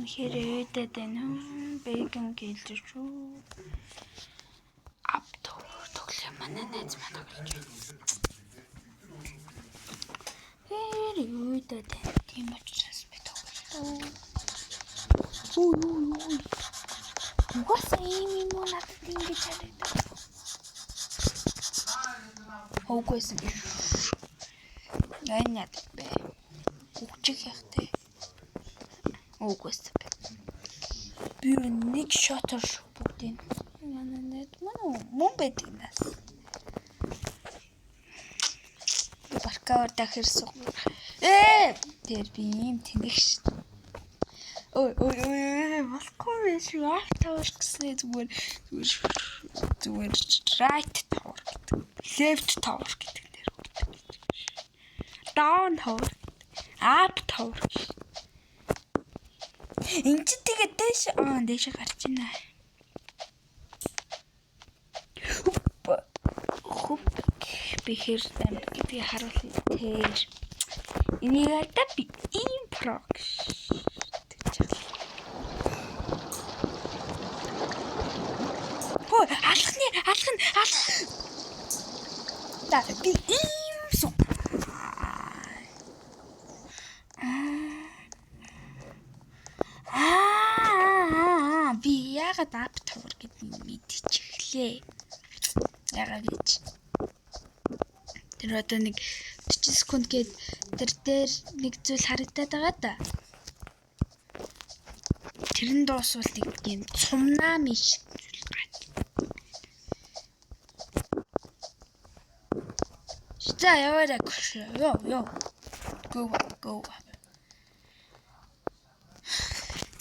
Үнэхээр өөдөд байна. Бэкон гэлж шүү. Ап тоглоо манай найз маань тоглож байна. Тэр өөдөд байна. Тийм учраас би тоглолоо. Үй үй үй. Угаасаа ийм юм уу надад ингэж харагдав. Хөөгүйсэн биш. Энэ яадаг бэ? Үгчих яхтай. Үгүйсэн бэ. Би юу нэг шотор бүгдийг манай найз манай мөн байдаг нас. Би баркавар дахир суг. Ээ тэр би ийм тэнэг ш. Ой ой ой болохгүй байх шүү. Up tower гэснээр зүгээр зүгээр зүгээр right tower гэдэг. Left tower гэдэг нэр өгдөг. Down tower. Up tower. Энд чи тэгээд дээш аа дээш гарч байна. Хүп хүп би хэр амт гэдгийг харуулъя. Тэр. Энийг одоо би ийм pro гэж. Хөө алхны алхна алх. За би ийм суг. Аа би яагаад up tower гэдгийг мэдчихлээ. Яагаад гэж. Тэр одоо нэг 40 секунд гээд тэр дээр нэг зүйл харагдаад байгаа да. Тэр нь дуусвал нэг юм цунами шиг зүйл гарч. За яваарай. Йоо ёо. Go go.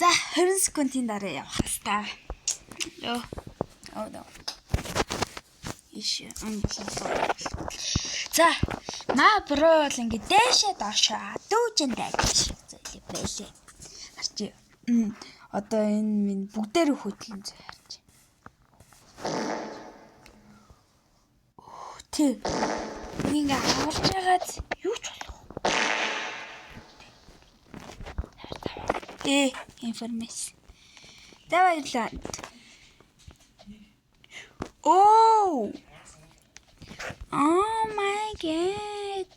За 20 секундын дараа явах хэвээр. Йоо. Oh no. Иш болоо. За маа бро бол ингэ дээшээ доошоо дүүжин дайж зүйл байлээ. Харч. Одоо энэ минь бүгдээрээ хөдлөн зүй харж. Тий. Ингээ аварж байгаад юу ч болох. Э информаци. За баярлалаа. Oh! Oh my god.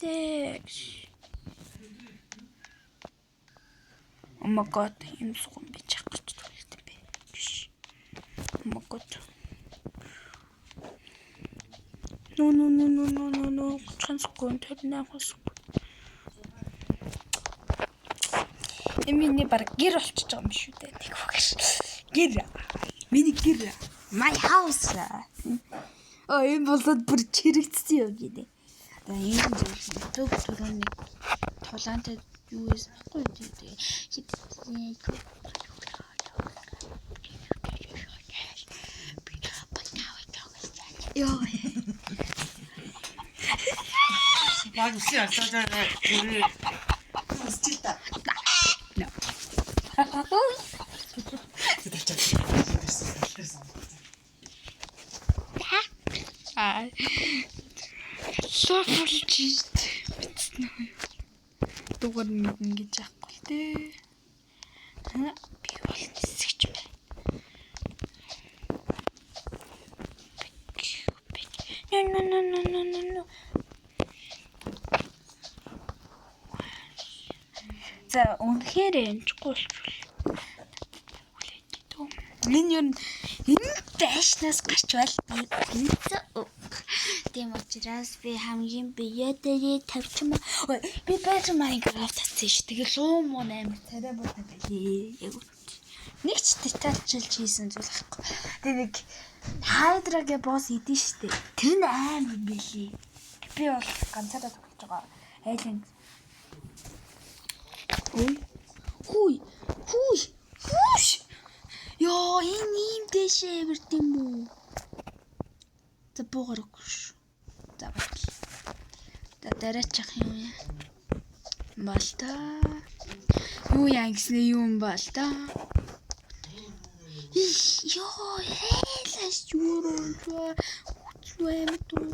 Oh my god, юм суган би чах гэж тоглолт юм бэ. Oh my god. No no no no no no no 30 секунд 28 секунд. Энэ миний баг гэр болчихж байгаа юм шүү дээ. Нэг үг. Гэр. Миний гэр. My house. Оо энэ болоод бүр чирэгдсэн юм гэдэг. Одоо ийм зүйл төв түрүүний тулаантай юу байсан байхгүй юу дээ. Йоо. Яг үсээ алдаад байгаа. Үсчил та. No. Аа. Лофолж мэдсэн үү? Дугаар мэднэ гэж яахгүй л дээ. Би бол нисгэж байна. No no no no no no no. За үнэхээр амжихгүй болчихвол хүлээж идэв. Энэ юу энэ дайшнаас гарч байл би үнцээ. Тийм учраас би хамгийн биеэ дээрээ тавьчмаа. Би байж Minecraft татсан ш. Тэгэл луу муу амар царай буутай байлээ. Яг үнэ. Нэг ч детальчилж хийсэн зүйл байхгүй. Тэгээ нэг Hydra-гийн босс идэв штэ. Тэр нь амар байлээ. Би бол ганцаараа тоглож байгаа. Айлын. Ой. Хүй. Хүй. Хүүш. Йоо, энэ ийм дэшээ эвэрт юм уу? За буугаар үгүй шүү. За баярлалаа. За дараачих юм яа. Бол та. Юу яа гэснэ юм бол та. Йоо, хэлээс юу хүчгүй юм дүү.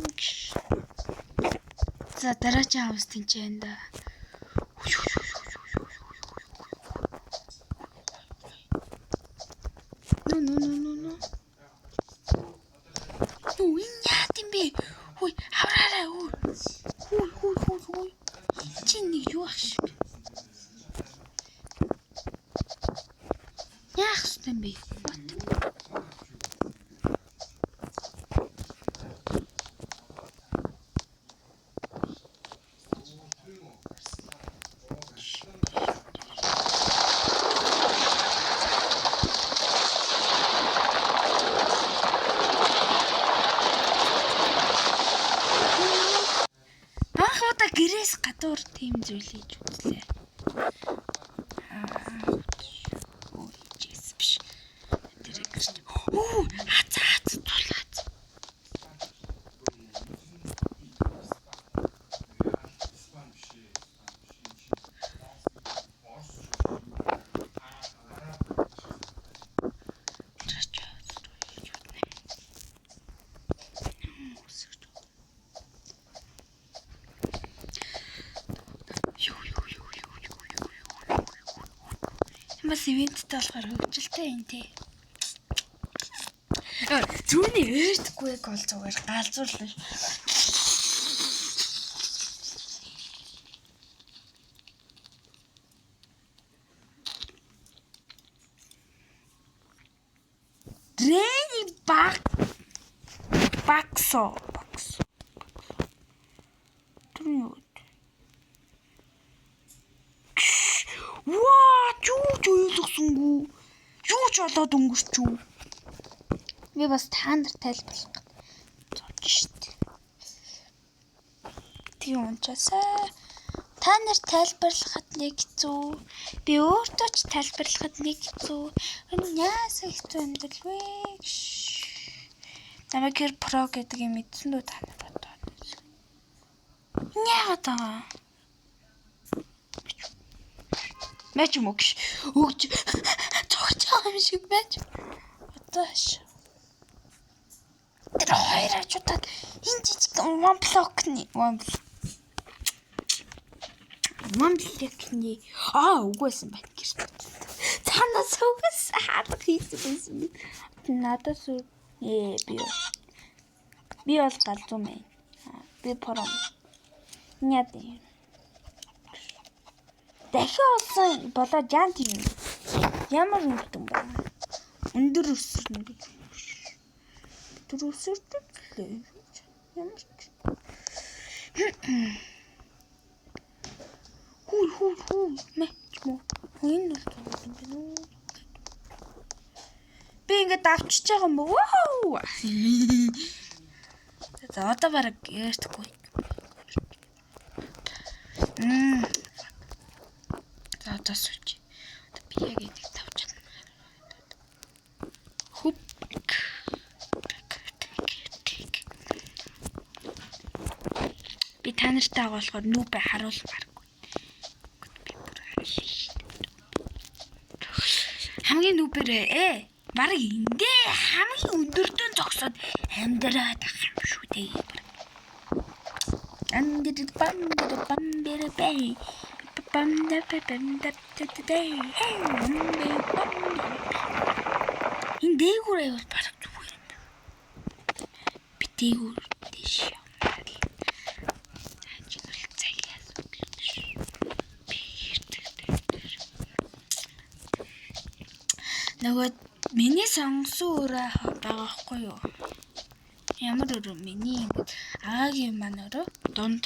За дараагийн хаус тэнцэн да. Өө. Хүү хүү хүү хүү. Чи нэг юу ах шиг. Яах ёстой юм бэ? What? Анх удаа гэрээс гадуур тийм зүйл хийж үзлээ. Аа. Өө хийжээс биш. Тэр гэрч. Оо, хац хац тул хац. Юу юу юу юу юу юу юу. Бас ивенттэй болохоор хөгжилтэй юм тий. Түүний earthquake бол зүгээр галзуурлаа. Рэни баг баксо баксо. Тэр нь юу? Ваа, юу ч ойлгосонгүй. Юу ч болоод өнгөрчүү. Би бас та нар тайлбарлах гэж зурж штт. Тийм унчаасаа та нар тайлбарлахад нэг хэцүү. Би өөртөө ч тайлбарлахад нэг хэцүү. Энэ яасан хэцүү амьдрал вэ? Намайг хэр про гэдэг юм мэдсэн үү та нар бодоод. Яагаад байгаа? Мяч юм уу гэж. Өгж цогч байгаа юм шиг байж. Одоо хаш. Тэр хоёр хажуудаад энэ жижиг one block-ны one one block-ны аа үгүйсэн байна гэж. Цаанаас үгээс хаалга хийсэн байсан би. Надаас ээ би юу. Би бол галзуу мэн. Би про. Яа тийм. Дахин олсон болоо жаан тийм. Ямар үр дүн бэ? Өндөр өсөрнө гэж. Өндөр өсөрдөг лээ. Ямар ч. Хүү хүү хүү мэ ч мө. Энэ бол зүгээр юм байна уу? Би ингээд давчиж байгаа юм уу? Вау! За одоо бараг earthquake. За одоо сууч. Одоо би яг энийг тавьж чадна. Хүп. Би та нартай байгаа болохоор noob харуулмааргүй. Би бүр харуулна шүү дээ. Хамгийн noob ээр бараг эндээ хамгийн өндөртөө зогсоод амьдраад ах юм шүү дээ. Андэр бам бэр бам бэр бэй. Бам да бам да да да. Энэ дээгүүр аюул бараг зүгээр юм байна. Би дээгүүр дэш явмаар. За чи бол цагийн асуудал биш. Би хэрцэгтэй. Нөгөө миний сонгосон өрөө байгаа байхгүй юу? Ямар өрөө? Миний ингэж агаагийн маань өрөө дунд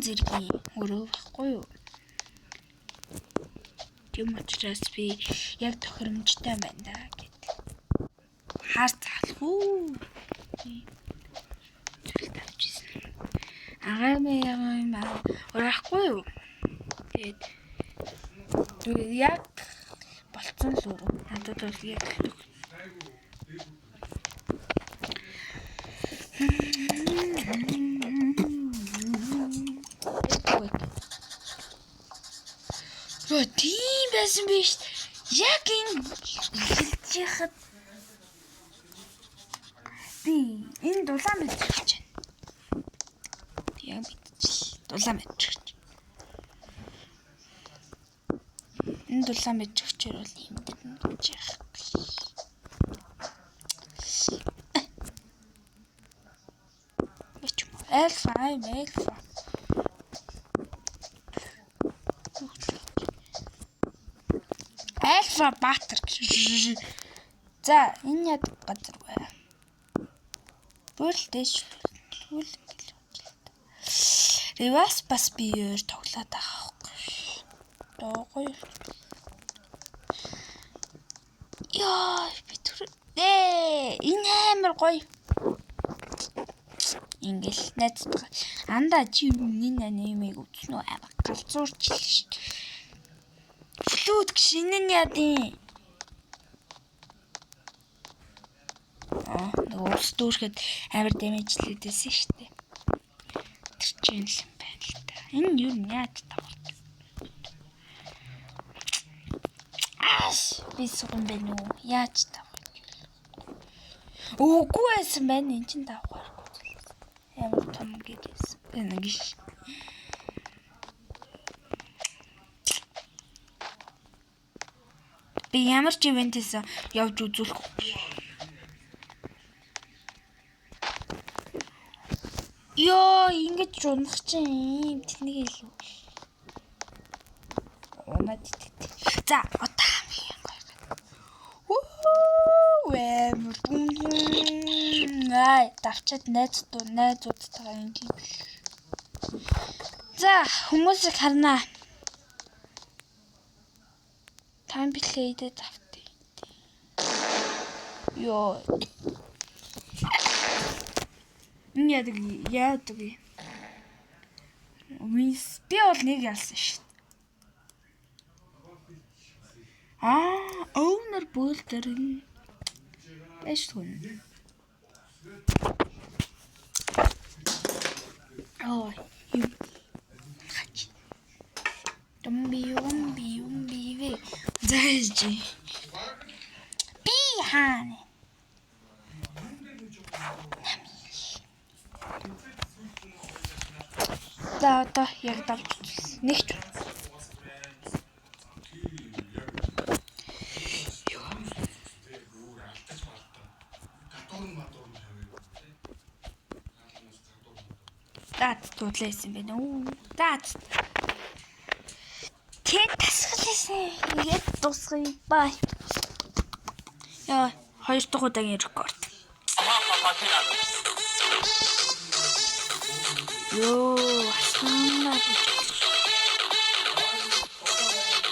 зэргийн өрөө байхгүй юу? Тийм учраас би яг тохиромжтой байна да гэд. Хаар залах уу? Зүйл тавьж ирсэн. Агаа юм өрөөхгүй юу? Тэгээд яг болцсон л өрөө. Надад бол яг Йоо, тийм байсан биш. Яг энэ эхэлж яхад би энэ дулаан мэдчих чинь. Яг мэдчихэл. Дулаан мэдчих. Энэ дулаан мэдчихчээр бол юм дэрнэ гэж яах. Бач юм уу? Альфа, I'm alpha. Альфа Баатар. За, энэ яадаг газар вэ? Бүрл дэш. Түл ингээл. Rivals бас би өөр тоглоод байгаа байхгүй. Доо гоё. Яа, би түр. Ээ, энэ амар гоё. Ингээл найзтайгаа. Андаа чи энэ анимыг үзсэн үү? Амар галзуурч л шүү дээ. Флүүд гэж энэ нь яадын. Аа, нөгөө ус дүүрхэд амар дэмэжлээдсэн шүү дээ. Тэр чинь л юм байна л та. Энэ юу нь яаж тавах? Ааш, би суган байна уу? Яаж тавах вэ? Үгүй байсан байна. Эн чинь тавахааргүй зүйлсэн. Амар том гэж байсан. Байна гэж. Би ямар ч ивентээс явж үзүүлэхгүй. Йоо, ингэж унах чинь ийм тэнэг илүү. Унаад итгэв. За, одоо хамгийн гоё. Үу, амар дүн. Ай, давчаад найзуудтайгаа ингэж. За, хүмүүсийг харнаа. Time play-д автыг. Йоо. Энэ яадаг яадаг юм. Винс би бол нэг ялсан шүү дээ. Аа, owner builder нь байж түн. Аа, юм. Хач. Думби юмби юмби вэ. Зайж. Би хаана? За одоо яг давж нэг ч даад дуудлаа юм байна уу? Даад. Тэ тасгалсан. Ингээд дуусгая. Бай. Яа, хоёр дахь удаагийн рекорд. Йоо, асмаа.